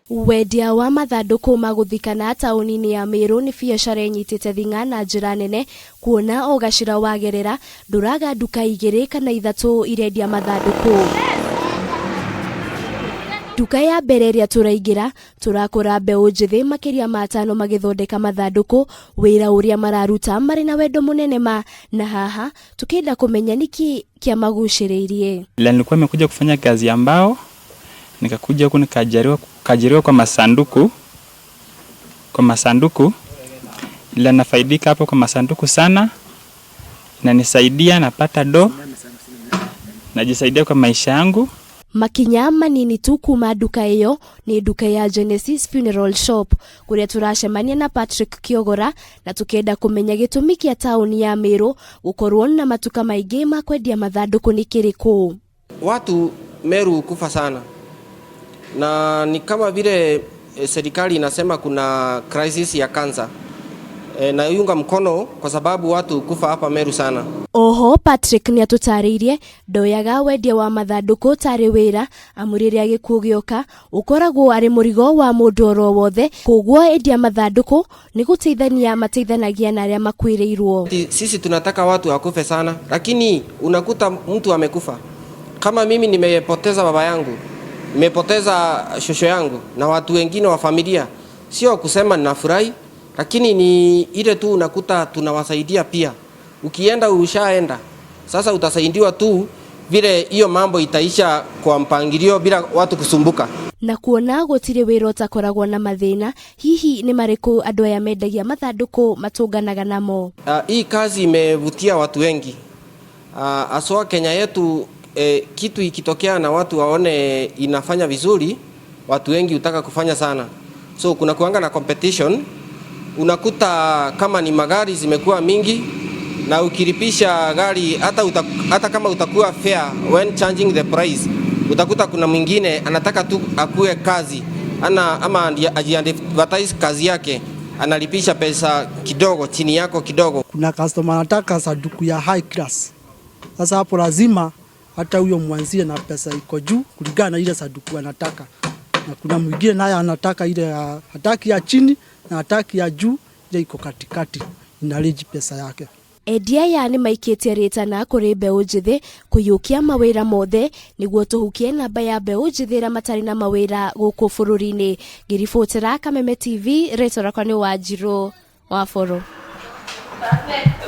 Wendia wa mathandũkũ ma gũthikana taũni-inĩ ya Meru nĩ biacara ĩnyitĩte thing'a na njĩra nene, kuona o gacĩra wagerera ndũraga nduka igĩrĩ kana ithatũ irendia mathandũkũ. Nduka ya mbere ĩrĩa tũraingĩra tũrakora mbeũ njĩthĩ makĩria ma atano magĩthondeka mathandũkũ, wĩra ũrĩa mararuta marĩ na wendo mũnene ma, na haha tukĩenda kũmenya nĩkĩ kĩamagucĩrĩirie. Ila nilikuwa nimekuja kufanya kazi ya mbao, nikakuja huku nikaajiriwa kaajiriwa kwa masanduku, ila nafaidika hapo kwa masanduku sana, inanisaidia, napata do, najisaidia kwa maisha yangu. Makinya manini tu kuma nduka ĩyo nĩ nduka ya Genesis Funeral Shop, kũrĩa tũracemania na Patrick Kiogora na tukĩenda kũmenya gĩtũmi kĩa taũni ya Meru gũkorwo na matuka maingĩ ma kwendia mathandũkũ nĩ kĩrĩkũ. Watu Meru kufa sana na ni kama vile serikali inasema kuna crisis ya cancer. Naiunga mkono kwa sababu watu kufa hapa Meru sana. Oho Patrick nĩ atũtarĩirie ndoyaga wendia wa mathandũkũ tarĩ wĩra, amu rĩrĩa gĩkuũ gĩoka ũkoragwo arĩ mũrigo wa mũndũ oro wothe, koguo endia mathandũkũ nĩ gũteithania mateithanagia na arĩa makuĩrĩirwo. Sisi tunataka watu wakufe sana, lakini unakuta mtu amekufa. Kama mimi nimepoteza baba yangu, nimepoteza shosho yangu na watu wengine wa familia, sio kusema ninafurahi, lakini ni ile tu unakuta tunawasaidia pia. Ukienda ushaenda, sasa utasaidiwa tu vile hiyo mambo itaisha kwa mpangilio bila watu kusumbuka. Na kuona gũtirĩ wĩra ũtakoragwo na mathĩna, hihi nĩ marĩkũ andũ aya mendagia mathandũkũ matũnganaga namo? Hii kazi imevutia watu wengi, haswa Kenya yetu. Kitu ikitokea na watu waone inafanya vizuri, watu wengi hutaka kufanya sana, so kuna kuanga na competition. Unakuta kama ni magari zimekuwa mingi, na ukilipisha gari hata kama utakuwa fair when charging the price, utakuta kuna mwingine anataka tu akue kazi ana, ama ajiadvertise kazi yake, analipisha pesa kidogo chini yako kidogo. Kuna customer anataka sanduku ya high class. Sasa hapo lazima hata huyo mwanzie na pesa iko juu kulingana na ile sanduku anataka, na kuna mwingine naye anataka ile hataki ya chini na hataki ya juu, ile iko katikati, inarange pesa yake. Endia aya nĩ maikĩtie rĩtana kũrĩ mbeũ njĩthĩ kũiyũkia mawĩra mothe nĩguo tũhukie namba ya mbeũ njĩthĩ arĩa matarĩ na mawĩra gũkũ bũrũri-inĩ. Ngĩribotera Kameme TV, rĩtwa rĩakwa nĩ Wanjirũ wa Boro. Perfect.